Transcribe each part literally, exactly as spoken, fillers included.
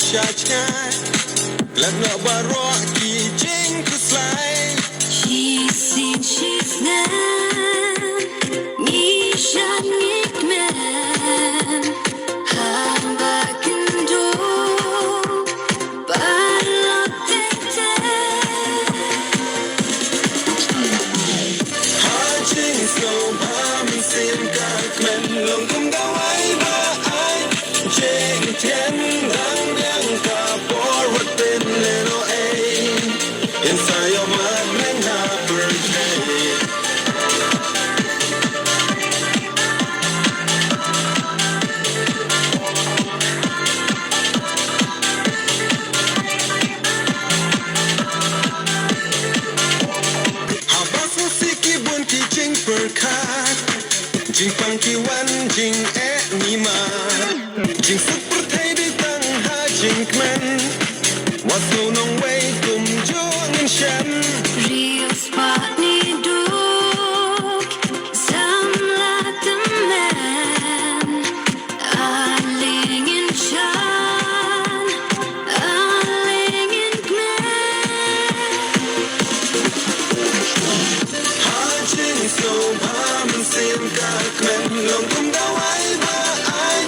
Sha jngai, klet noh baroh ki jingkhuslai. Shisien shisnem ngi shad ngi kmen, haba kynduh paralok teng teng. Ha jingsngewbha mynsiem ka kmen, long kum dawai ba ai jingthiang dang biang ka por wat pynlehnohei. Ngin sa ïohmad lem ha pyrthei. Haba sngewsih ki bun ki jingpyrkhat, jingpang ki wan jingeh ngi mad, jingsuk pyrthei dei tang ha jingkmen. Wat sngew nongwei kumjuh ngin shem. Ri u spah ni duk samla tymmen. Ale ngin shan, ale ngin kmen. Ha jingsngewbha mynsiem ka kmen, long kum dawai ba ai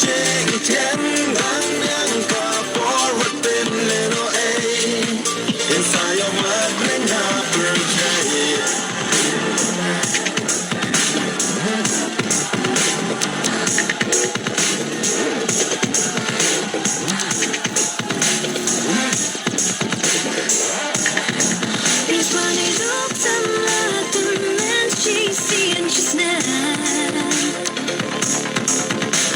jingthiang dang biang ka por wat pynlehnohei. Ngin sa ïohmad lem ha pyrthei. Ri u spah ni duk samla tymmen shisien shisnem.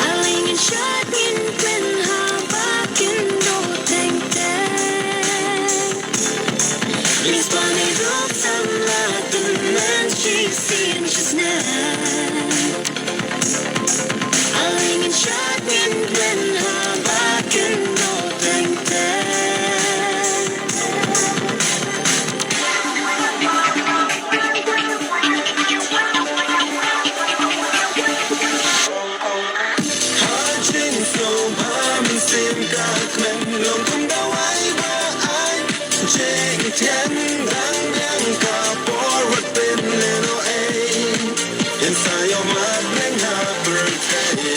Ale ngin shad ngin kmen haba kynduh teng teng. Ri u spah ni duk samla tymmen shisien shisnem. Ale ngin shad ngin kmen haba kynduh teng teng. Ha jingsngewbha mynsiem ka kmen, long kum dawai ba ai jingthiang dang biang ka por wat pynlehnohei. Ngin sa ïohmad lem ha pyrthei.